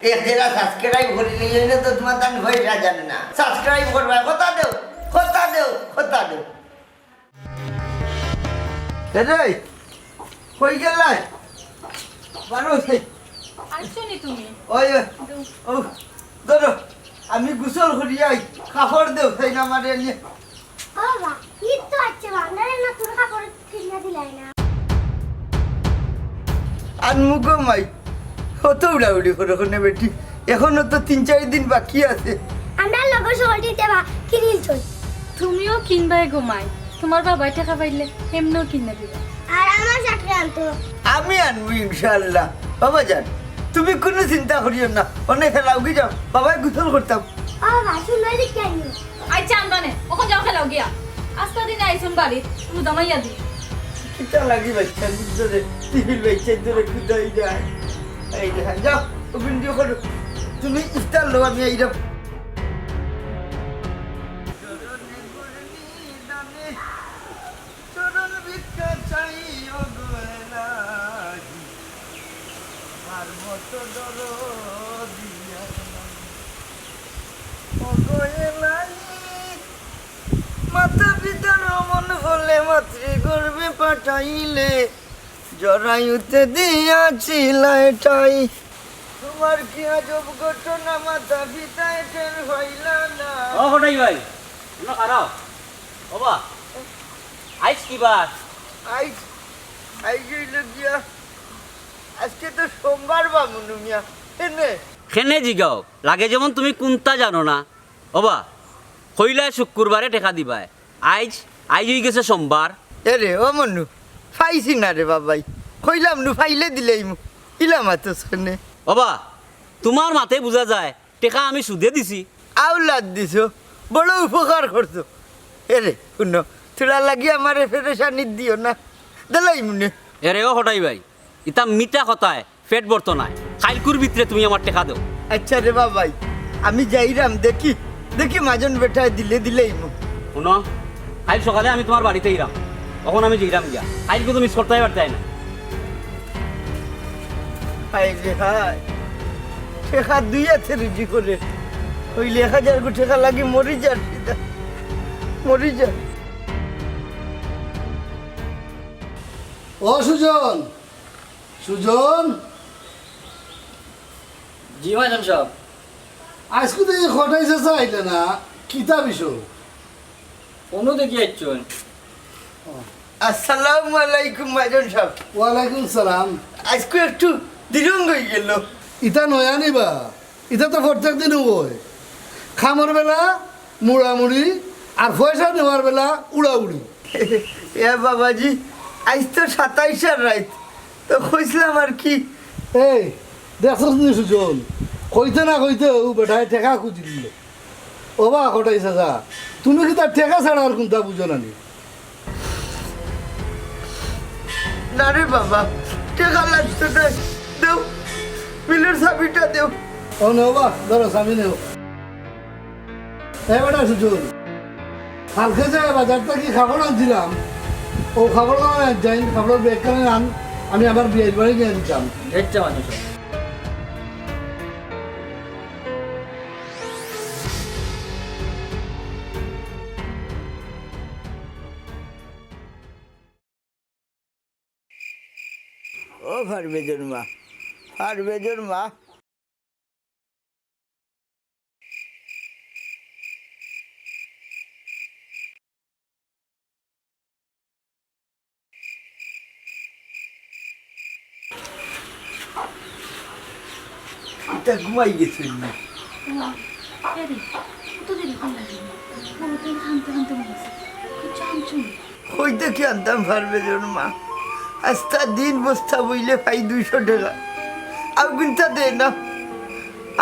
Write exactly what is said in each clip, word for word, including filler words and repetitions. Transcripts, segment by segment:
এক জেলা সাবস্ক্রাইব করি নিয়ে এনে তো তোমার তান পয়সা জানে না। সাবস্ক্রাইব করবা, কথা দেও, কথা দেও, কথা দেও। এরে, কই গেলায়? বারো সেই। আইছো নি তুমি? ওই, ওই, দেও। ও, ধরো, আমি গোসল করি আই, কাপড় দেও, সেই না মারে নিয়ে। ও বাবা, ঈদ তো আইছে, বান্দারে না তোর কাপড় কিনে দিলাই না। আর মুগো মাই, কত উড়াউড়ি করো কোনে বেটি, এখনো তো তিন চার দিন বাকি আছে। আমরা লগর সকল দিতে বা কিনিল চল। তুমিও কিনবায় গো মাই, তোমার বাবায় টেকা পাইলে এমনেও কিনে দিবা। আর আমার সাথে আনতো। আমি আনবো ইনশাআল্লাহ। বাবা যান, তুমি কোনো চিন্তা করিও না, অনেক খেলাও কি যাও, বাবায় গোসল করতাম। ও বাবা, সুন্দর দেখতে আনিও। আচ্ছা, আনবানে, অখন যাও খেলাও গিয়া। আস্তা দিনে আইছুন বাড়িত, রোজা মাইয়া দি। কিতা লাগি বাচ্চা, বুঝছো রে? টিফিন বাচ্চা ধরে কুদাই যায়। এই যে, যাও, ওখান দিয়ে করো। তুমি ইফতার লও, আমি এইরকম। চরণ ভিক্ষা চাই ওগো এলাহি, আর মতো দরদি আর নাই। ওগো এলাহি, মাতা পিতার অমন হলে মাতৃগর্ভে পাঠাইলে জরায়ুতে দিয়াছিলায় ঠাই। তোমার কি আজব ঘটনা মাতা পিতায় টের পাইলা না? ও কটাই ভাই, এনো খাড়াও। ওবা, আইজ কি বার? আইজ, আইজ অইল গিয়া, আজকে তো সোমবার বা মনু মিয়া, এনে। কেনে জিগাও, লাগে যেমন তুমি কুন্তা জানো না। ওবা, কইলায় শুক্কুরবারে টেকা দিবায়, আইজ, আইজ অইগেছে সোমবার। এরে, ও মনু, পাইছি না রে বাবাই, কইলাম নু পাইলে দিলাইমু, ইলা মাতস কেনে? ওবা, তোমার মাতে বুঝা যায় টেকা আমি সুদে দিছি। আওলাদ দিছো, বড় উপকার করছো। এরে, হুনো, থুড়া লাগি আমারে পেরেশানি দিও না, দিলাইমু নে। এরে ও কটাই ভাই, ইতা মিঠা কথায় পেট ভরতো নায়। কাইলকুর ভিতরে তুমি আমার টেকা দেও। আচ্ছা রে বাবাই, আমি যাইরাম, দেখি, দেখি মাজন বেটায় দিলে দিলাইমু। হুনো, কাইল সকালে আমি তোমার বাড়িত আইরাম, অখন আমি যাইরাম গিয়া। কাইলকু তো মিস করতায় পারতায় না। হায় রে হায়, টেকা দুই হাতে রুজি করে, অইলে এক হাজার গু টেকা লাগি মরি যার, মরি যার। ও সুজন, সুজন। জি মাজন সাব। আইজকু তো এই কটাই চাচা আইলা না, কিতা বিষয়? অনু দেখি আইছইন। আসসালামু আলাইকুম মাজন সাব। ওয়ালাইকুম সালাম। আইজকু একটু দিরং অইগেল। ইতা নয়া নি বা, ইতা তো প্রত্যেক দিনউ অয়। কামর বেলা মুড়ামুড়ি, আর পয়সা নেওয়ার বেলা উড়াউড়ি। এ বাবাজি, আইজ তো সাতাইশর রাইত, তো কইছলাম আর কি। এই, দেখছস নি সুজন, কইতে না কইতেউ বেটায় টেকা খুজি দিল। ওবা কটাই চাচা, তুমি কিতা টেকা ছাড়া আর কুন্তা বুঝো না নি? না রে বাবা, টেকা লাগতো নায়। দেও, বিলর চাবিটা দেও। ও নেও বা, ধরো চাবি নেও। এ বেটা সুজন, কালকে যে বাজার থাকি কাপড় আনছিলাম, অউ কাপড় আনাত যাইন, কাপড়র ব্যাগ খান আন, আমি আমার বিয়াইর বাড়ি নিয়া দিতাম। দেখতে মানুষ। ও পারভেজর মা, পারভেজর মা। ইতা ঘুমাই গেছইন না। এরে, কত দেরি করলা কেনে? মনে তো আনতে আনতে মনে আছে। কিচ্ছু আনছো না। কই থাকি আনতাম পারভেজর মা? আস্তা দিন বস্তা বইলে পাই দুইশো টেকা। অগুইনতা দেয় না।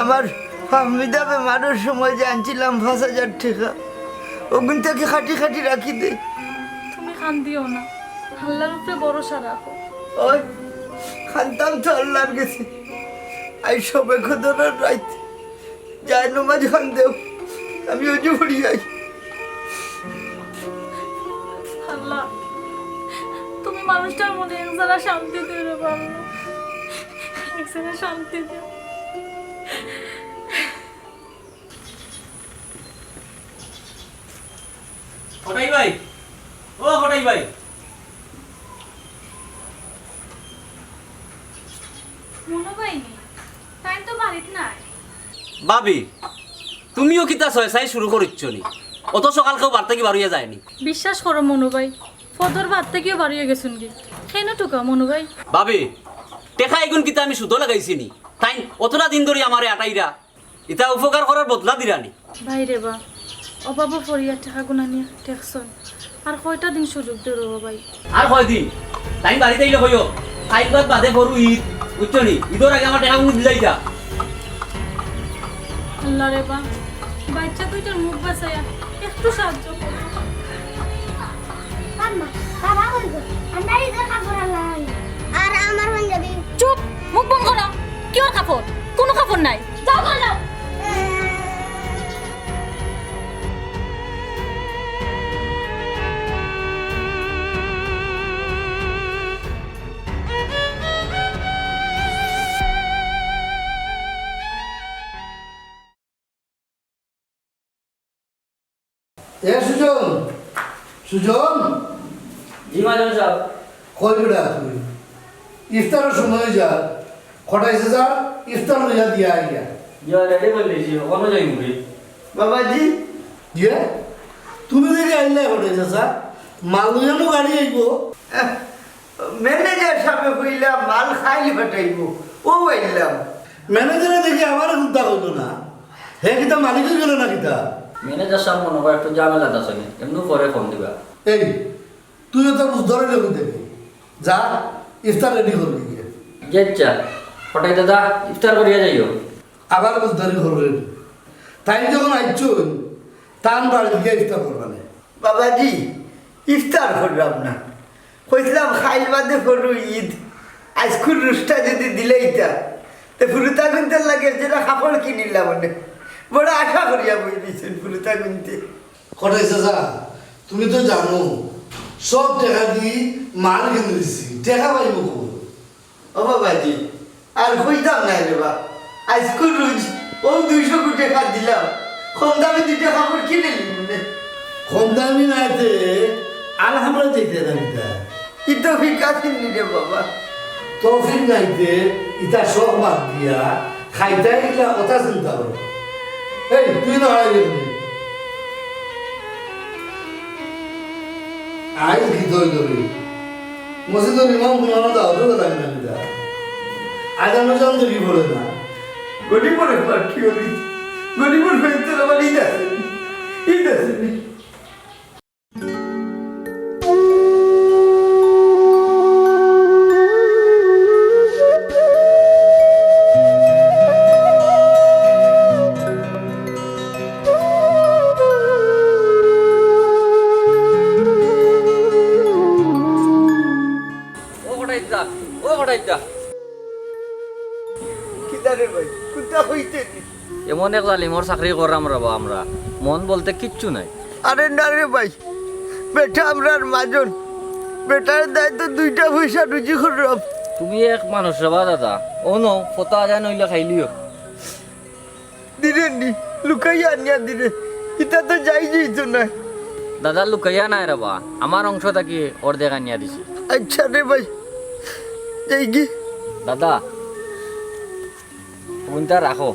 আমার ফাহমিদা বেমারর সময় যে আনছিলাম পাঁচ হাজার টেকা, অগুইন থাকি কাটি কাটি রাখি দেই। তুমি কান্দিও না, আল্লার উপরে ভরসা রাখো। ওই, কানতাম তো আল্লার গেছে। আইজ শবে কদরর রাইত। জায়নামাজ খান দেও, আমি অজু করি আই। আল্লাহ, তুমি মানুষটার মনে একজরা শান্তি দিও রে আল্লাহ, একজরা শান্তি দিও। ভাই। মনো ভাই নি, তাইন তো বাড়িত নাই। ভাবি, তুমিও কিতা ছয় ছাই শুরু করিচ্ছ নি? অত সকাল কেউ বাড়ি থাকি বারইয়া যায়নি। বিশ্বাস করো মনো ভাই, ফদর বাড়ি থাকিও বারইয়া গেছইন গি। কেনে টুকা মনো ভাই? ভাবি, টেকা ইগুন কিতা আমি সুদো লাগাইছি নি? তাইন অতটা দিন ধরি আমারে আটাইরা, ইতা উপকার করার বদলা দিরা নি। ভাই রে বা, অভাবো পড়িয়া টেকা গুনা নিয়া ঠেকছইন। আর কয়টা দিন সুযোগ দেও রে বা ভাই। আর কয়দিন? তাইন বাড়িত আইলে কইও, খাইল ভাত বাদে পরু ইদ, বুঝছো নি? ইদর আগে আমার টেকা গুনা দিলাইতা। আল্লাহ রে বা, বাচ্চা দুইটার মুখ বাঁচাইয়া একটু সাহায্য করো। আম্মা, বাবা কই গো? আমরা ইদর কাপড় আনলাম। আর আমার পাঞ্জাবি। চুপ! মুখ বন্ধ করো। কিওর কাপড়? কুনু কাপড় নাই। যাও, ঘর যাও। এ সুজন, সুজন। জি মহাজন সাব। কই বেটা তুই? ইফতারর সময় অই যার। কটাই চাচা, ইফতার লইয়া দিয়া আইয়া। জি, ready করিলিছি, অখনো যাইমু রে। বাবাজি। ইয়ে? তুমি দেখি আইলায় কটাই চাচা? মাল লইয়া নু গাড়ি আইবো। আহ, ম্যানেজার সাবে কইলা মাল খাইল ফাটাইবো, অউ আইলাম। ম্যানেজারে দেখি আমারে কুন্তা কইলো না, হে কিতা মালিক অই গেলো না কিতা? ম্যানেজার সাব মনো কয় একটু ঝামেলাত আছইন, এমনেউ পরে ফোন দিবা। এই, তুই অত বুঝদার অইলে দেখি, যা ইফতার ready করবি গিয়া। জি আচ্ছা, কটাই দাদা, ইফতার করিয়া যাইও। আবার বুঝদারি কররে। তাইন যখন আইছইন, তান বাড়িত গিয়া ইফতার করবা নে। বাবাজি, ইফতার কররাম না। কইছলাম, খাইল বাদে পরু ইদ, আইজকুর রুজটা যুদি দিলাইতা, তে ফুরুতাগুইন্তর লাগি যেরা কাপড় কিনিলাম অনে। বড় আশা করিয়া বই দিছইন ফুরুতাগুইন্তে। কটাই চাচা, তুমি তো জানো, সব টেকা দি মাল কিনিলিছি, টেকা পাইমু কই? ও বাবাজি, আর কইতাম নায় রে বা। আইজকুর রুজ অউ দুইশো কুটি টেকা দিলাম, কম দামি দুইটা কাপড় কিনিলিমু নে। কম দামি নায় তে আর আমরা যাইতে না কিতা? ই তৌফিক আছে নি রে বাবা? তৌফিক নাই তে ইতা শখ বাদ দিয়া খাইতায় কিলা অতা চিন্তা করো। এই, তুই না আইলে নি? আইজ কিতা অইলো রে? মসজিদর ইমাম কুনু দাওয়াতো গেলা না কিতা? আজান উজান তো কি পড়ে না? গরিবর ব্যাপার কি করি? গরিবর ব্যাপার তো আবার ইদ আছে। ইদ আছে। ও কটাইদা, ও কটাইদা। কিতা রে ভাই, কুনটা কইতে নি? এমন এক জালিমর চাকরি কররাম রে বা আমরা, মন বলতে কিচ্ছু নাই। আরে না রে ভাই, বেটা আমরার মাজন, বেটার দায় তো দুইটা পয়সা রুজি কররাম। তুমি এক মানুষ রে বা দাদা, অনো ফতা আজান অইলে খাইলিও। দিরে নি, লুকাইয়া আনিয়া দিরে। ইতা তো জাইজ অইতো নায়। দাদা, লুকাইয়া নায় রে বা, আমার অংশ থাকি অর্ধেক আনিয়া দিছি। আচ্ছা রে ভাই, যাইগি। দাদা, অউনতা রাখো।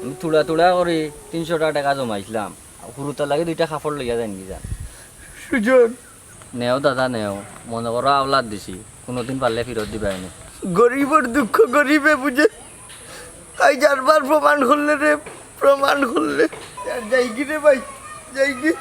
আমি থুড়া থুড়া করি তিনশোটা টেকা জমাইছলাম। ফুরুতার লাগি দুইটা কাপড় লইয়া যাইনগি যান। সুজন, নেও দাদা, নেও। মনো করো আওলাদ দিছি, কুনুদিন পারলে ফিরত দিবায়নে। গরিবর দুঃখ গরিবে বুঝে। আইজ আরবার প্রমাণ করলে রে, প্রমাণ করলে। আর যাইগি রে ভাই, যাইগি।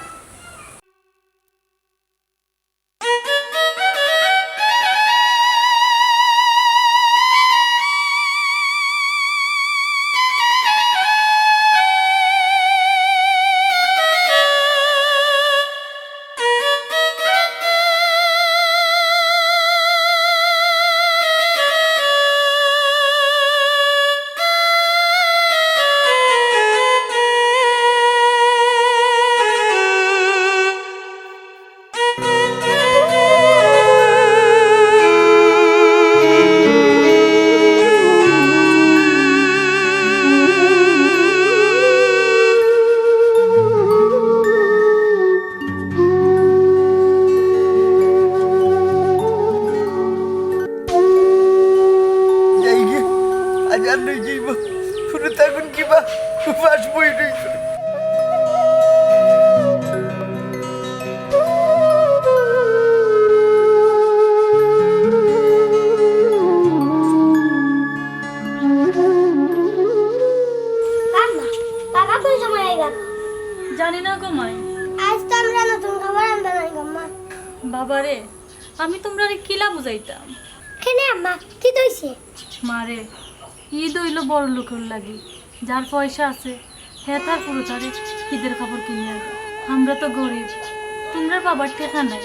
হুরুতাগুন কিবা উপাস বই রইছে। আম্মা, বাবা কোন সময় আইবা? জানি না গো মাই। আইজ তো আমরা নতুন কাপড় আনতাম নাই গো মা। বাবারে, আমি তুমরারে কিলা বুঝাইতাম? কেনে আম্মা, কিতা অইছে? মারে, ইদ অইলো বড় লোকর লাগি, যার পয়সা আছে, হে তার হুরুতারে ইদের কাপড় কিনিয়া দেয়। আমরা তো গরিব, তুমরার বাবার টেকা নাই,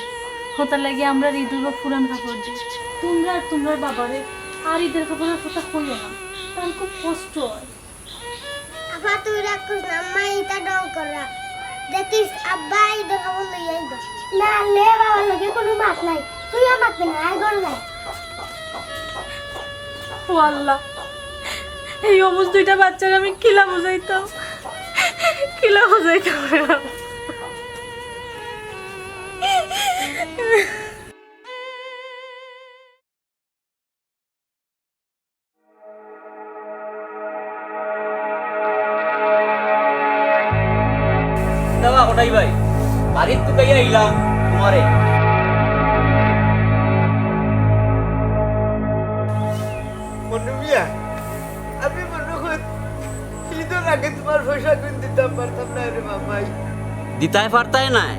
হতার লাগি আমরার ইদ অইবো পুরান কাপড় দি। তুমরা আর তুমরার বাবারে আর ইদের কাপড়র কথা কইও না, তার খুব কষ্ট অয়। আপা, তুই রাগ করিস না, আম্মা ইতা ঢং কররা। দেখিস, আব্বা ইদের কাপড় লইয়া আইবো। না লে, বাবার লগে কুনু মাত নাই, তুইও মাতবে না, আয় ঘরো যাই। ও আল্লাহ, এই অবুঝ দুইটা বাচ্চারে আমি কিলা বুঝাইতাম, কিলা বুঝাইতাম? দাদা, ওটাই ভাই, বাড়ির তুকাইয়া আইলাম তোমারে। মনু মিয়া, আমি মনো করি ইদর আগে তোমার পয়সাগুন দিতাম পারতাম না রে বাবাই। দিতায় পারতায় নায়,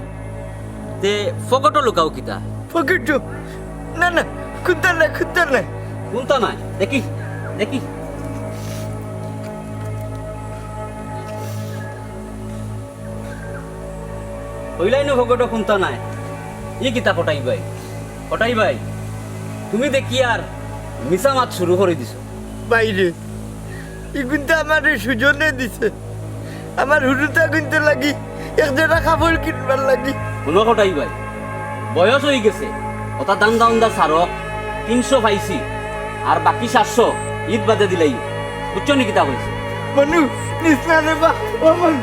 তে ফকটো লুকাও কিতা? ফকটো? না, না, কুন্তা নাই, কুন্তা নাই। কুন্তা নাই? দেখি, দেখি। অইলাইন ফকটো কুন্তা নাই। ই কিতা কটাই ভাই? কটাই ভাই, তুমি দেখি আর মিছা মাত শুরু করি দিছো। বাইরে, ইগুন তো আমারে সুজনে দিছে। আমার হুরুতাগুনতর লাগি এক জোড়া কাপড় কিনবার লাগি। হুনো কটাই ভাই, বয়স অইগেছে, অতা ধান্দা উন্দা ছাড়ো, তিনশো পাইছি, আর বাকি সাতশো ইদ বাদে দিলাইও। বুঝছো নি কিতা কইছি? মনু, নিস না রে বা, ও মনু,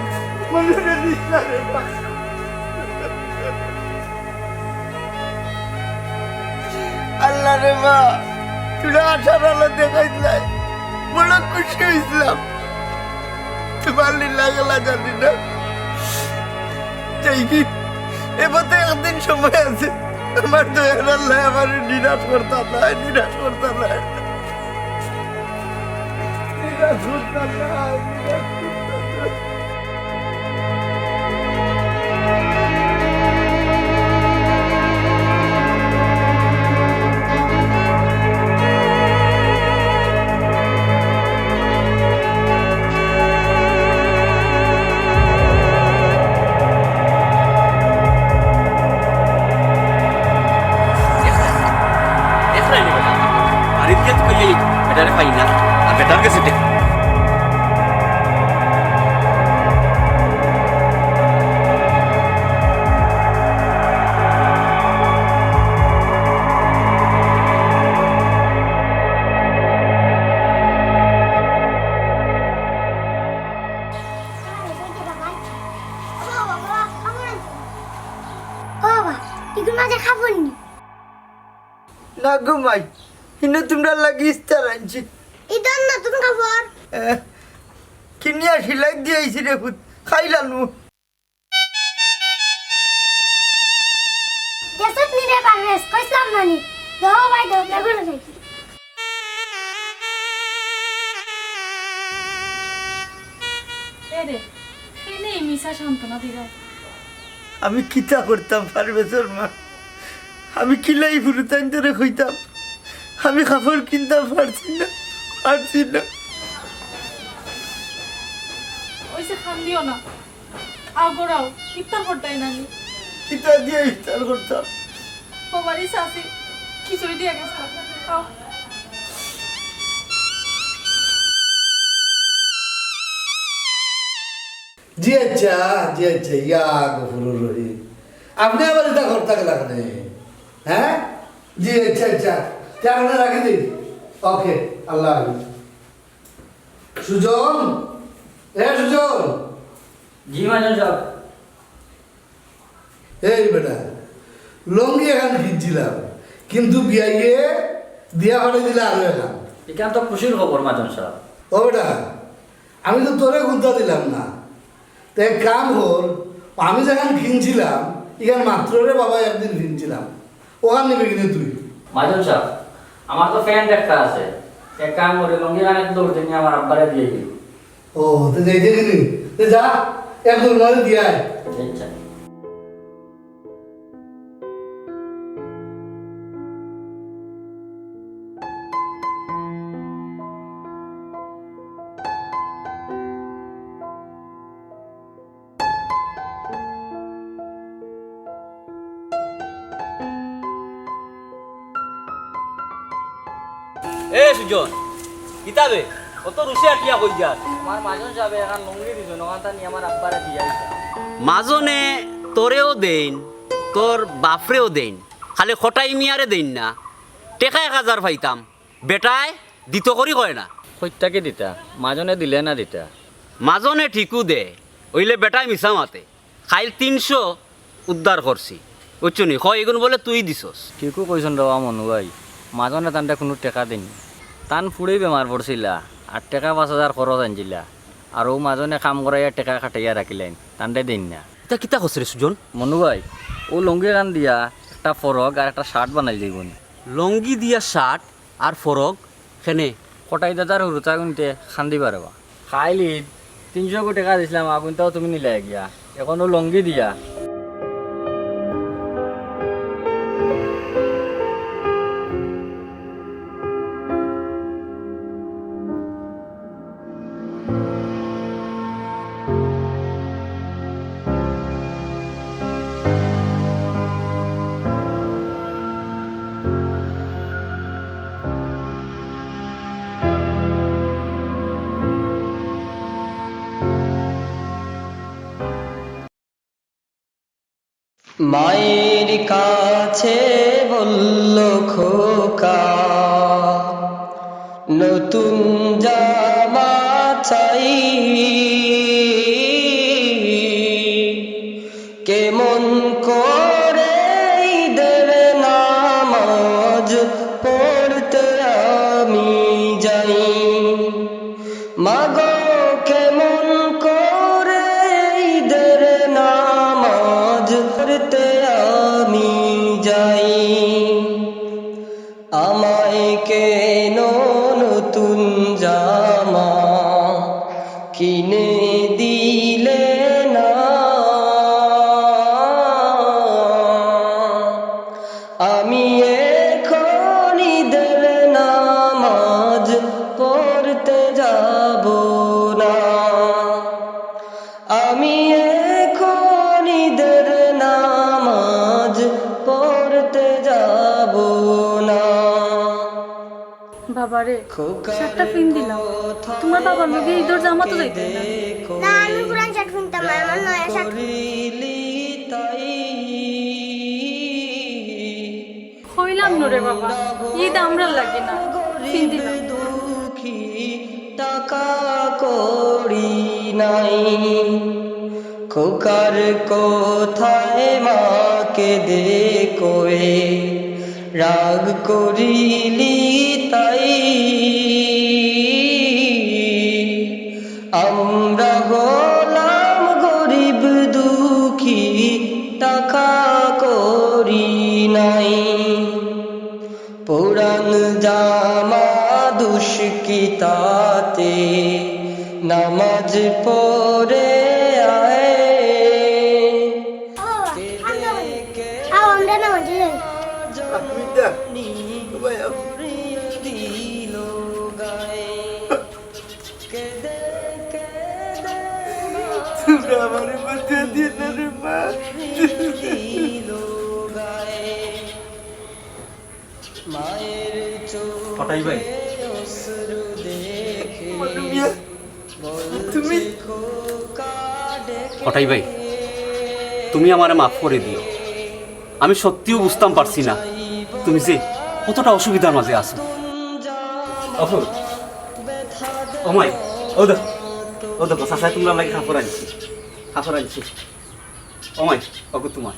মনু রে, নিস না রে বা। আল্লাহ রে মা, তুরা আশার আলো দেখাইছলায়, বড় খুশি অইছলাম। তোমার লীলা খেলা জানি না। যাই কি, এবার তো একদিন সময় আছে, আমার দয়ার আল্লাহ আমারে নিরাশ করতা নায়, নিরাশ করতা নায়। নিরাশ করতা নায়, নিরাশ করতা নায়। দেখরায় নি বেটা, বাড়িত গিয়া তো কইয়াই বেটারে পাই না, আর বেটার গেছে টেকা। ও বাবা, ইগুর মাঝে কাপড় নি? না গো মাই, ইনো তুমরার লাগি ইস্তার আনছি। ইদর নতুন কাপড়। এ, কিনিয়া সিলাই দিয়া আইছি রে পুত, খাইলাম নু। দেশত নিরে পারবেশ, কইছলাম না নি? দো ভাই, দো, বেগুন খাই। এ রে, এনে এই মিছা সান্ত্বনা দিরা। আমি কিতা করতাম পারবেশর মা? আমি কিলা ই হুরুতাইন্তরে কইতাম? আমি কাপড় কিনতাম পারছি না, পারছি না। অইছে, কান্দিও না। আও গড়াও, ইফতার করতায় নানি। কিতা দিয়া ইফতার করতাম? ও বাড়ি চাচি খিচুড়ি দিয়া গেছলা। আও। জি আচ্ছা, জি আচ্ছা, ইয়া গফুরুর রহিম। আপনে আবার ইতা করতা গেলা কেনে? হ্যাঁ? জি আচ্ছা, আচ্ছা। তে আমরা রাখি দেই। ওকে, আল্লাহ হাফিজ। সুজন, এ সুজন। জি মহাজন সাব। এই বেটা, লুঙ্গি এখান ভিজছিলাম, কিন্তু বিয়াইয়ে দিয়া ফাটাই দিলা আরো এখান। ইখান তো খুশির খবর মহাজন সাব। ও বেটা, আমি তো তোরে গুনতা দিলাম না। তে এক কাম কর, আমি যেখান কিনছিলাম, ইখান মাত্র রে বাবা একদিন কিনছিলাম, ওখান নিবি কিনে তুই। মাজন সাব, আমার তো প্যান্ট একটা আছে, এক কাম করি, লুঙ্গি খান এক দৌড় দিয়া আমার আব্বারে দিয়া আই। ও, তে যাইতে কিনি? তে যা, এক দৌড় মারি দিয়া আয়। আচ্ছা। এ সুজন, কিতা বে? অত রুশে আটিয়া কই যার? আমার মাজন সাবে এখান লুঙ্গি দিছইন, ওখানতা নি আমার আব্বারে দিয়া আইতা। মাজনে তোরেও দেইন, তোর বাফরেও দেইন, খালি কটাই মিয়ারে দেইন না। টেকা এক হাজার পাইতাম, বেটায় দিতো করি কয় না। কইত্তা কি দিতা? মাজনে দিলে না দিতা? মাজনে ঠিকউ দে, অইলে বেটায় মিছা মাতে। কাইল তিনশো উদ্ধার করছি, বুঝছো নি? কয় ইগুন বুলে তুই দিছস। ঠিকউ কইছইন রে বা মনু ভাই, মাজনে তানরে কুনু টেকা দেইন না। তান ফুড়ি বেমার পড়ছিলা, আর টেকা পাঁচ হাজার খরচ আনছিলা, আর অউ মাজনে কাম করাইয়া টেকা কাটাইয়া রাখিলাইন, তানরে দেইন না। ইতা কিতা কস রে সুজন? মনু ভাই, অউ লুঙ্গি খান দিয়া একটা ফরক আর একটা শার্ট বানাইল যাইবো নি। লুঙ্গি দিয়া শার্ট আর ফরক কেনে? কটাই দাদার হুরুতা গুনতে কান্দিবা রে বা। কাইল ইদ, তিনশো কো টেকা দিছলাম, আগুনতাও তুমি নিলায় গিয়া। অখন অউ লুঙ্গি দিয়া। মায়ের কাছে বলল খোকা, নতুন জামা চাই। কেমন করে ঈদের নামাজ পড়তে আমি যাই? মাগো, কেমন করে ঈদের নামাজ পড়তে আমি যাই? আমায় কেন নতুন জামা কিনে দিলে না? আমি এখন ঈদের নামাজ পড়তে যাব না। আমি এখন ঈদের নামাজ পড়তে যাব না। বাবারে, শার্টটা পিন দিলাম। তোমার বাবার লগে ঈদর জামাত যাইতে না। না, আমি পুরান শার্ট পিনতাম না, আমার নয়া শার্ট। কইলাম নু রে বাবা, ঈদ আমরার লাগি না, পিন দিলাম। দুঃখী টাকা কড়ি নাই, খোকার কথায় মাকে দে কয়ে, রাগ করিলি তাই। আমরা হলাম গরিব দুঃখী, টাকা কড়ি নাই। পুরান জামা দুষ কি তাতে, নামাজ পড়ে আয়। ও, আমরা নামাজে যাই। তোমরা আমারে বাদ দিয়া দিও না রে মা। কটাই ভাই, তুমি কটাই ভাই, তুমি আমারে মাফ করি দিও। আমি সত্যিউ বুঝতাম পারছি না তুমি যে কতটা অসুবিধার মাঝে আছো। অফুর, ও মাই, ও দেখো, ও দেখো, চাচায় তোমরার লাগি কাপড় আনছি, কাপড় আনছি। ও মাই, ওগু তোমার।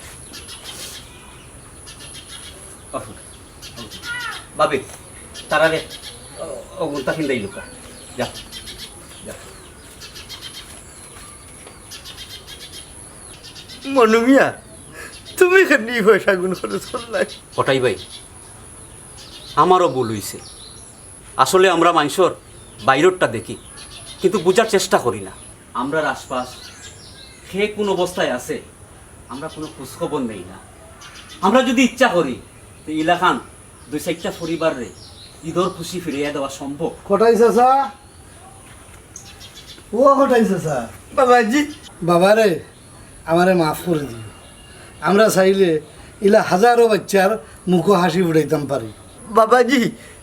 অফুর, ভাবি, তারারে অগুনতা ফিন্দাই লুকা। যা। মনু মিয়া, তুমি কেনে ই পয়সাগুন খরচ করলায়? কটাই ভাই, আমারও ভুল অইছে। আসলে আমরা মানষর বাইরটা দেখি, কিন্তু বুঝার চেষ্টা করি না। আমরার আশপাশ কে কুন অবস্থায় আছে, আমরা কুনু খোঁজখবর নেই না। আমরা যুদি ইচ্ছা করি, তে ইলাখান দুই চাইরটা পরিবাররে ইদর খুশি ফিরাইয়া দেওয়া সম্ভব। কটাই চাচা, ও কটাই চাচা। বাবাজি। বাবারে, আমারে মাফ করি দিও। আমরা চাইলে ইলা হাজারো বাইচ্চার মুখো হাসি ফুটাইতাম পারি। বাবাজি,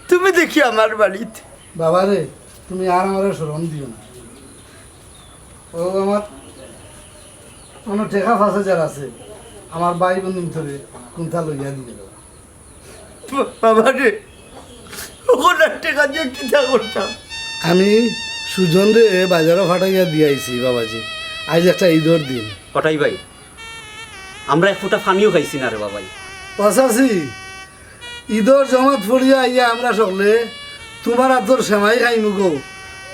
তুমি দেখি আমার বাড়িত। বাবারে, তুমি আর আমারে শরম দিও না। ও আমার কুনু টেকা পাঁচ হাজার আছে, আমার ভাই বইন দুইওরে কুন্তা লইয়া দিও। বা-, বাবারে, অখন আর টেকা দিয়া কিতা করতাম? আমি সুজনরে বাজারো পাঠাইয়া দিয়া আইছি বাবাজি, আইজ একটা ইদর দিন। কটাই ভাই, আমরা এক ফুটা পানিও খাইছি না রে বাবাই। ও চাচি, ইদর জমাত পড়িয়া আইয়া আমরা সকলে তুমার আতর সেমাই খাইমু গো,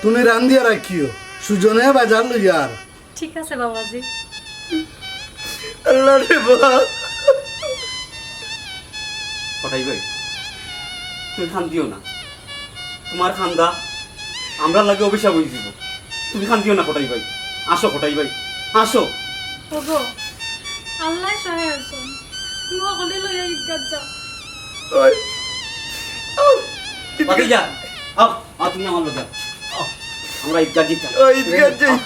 তুমি রান্দিয়া রাখিও, সুজনে বাজার লইয়ার। ঠিক আছে বাবাজি। আল্লাহ রে বাবা। কটাই ভাই, তুমি কান্দিও না। তুমার কান্দা আমরার লাগি অভিশাপ অইযিবো। তুমি কান্দিও না কটাই ভাই। আসো কটাই ভাই, আসো। ওগো, আল্লায় সহায় আছইন। তুমি হকলরে লইয়া ইদগাত যাও। ওই। আও। বাকি যা। আও, আও, তুমি আমার লগে আও। আও, আমরা ইদগাত যাইতাম। ওই ইদগাত যাই। আও।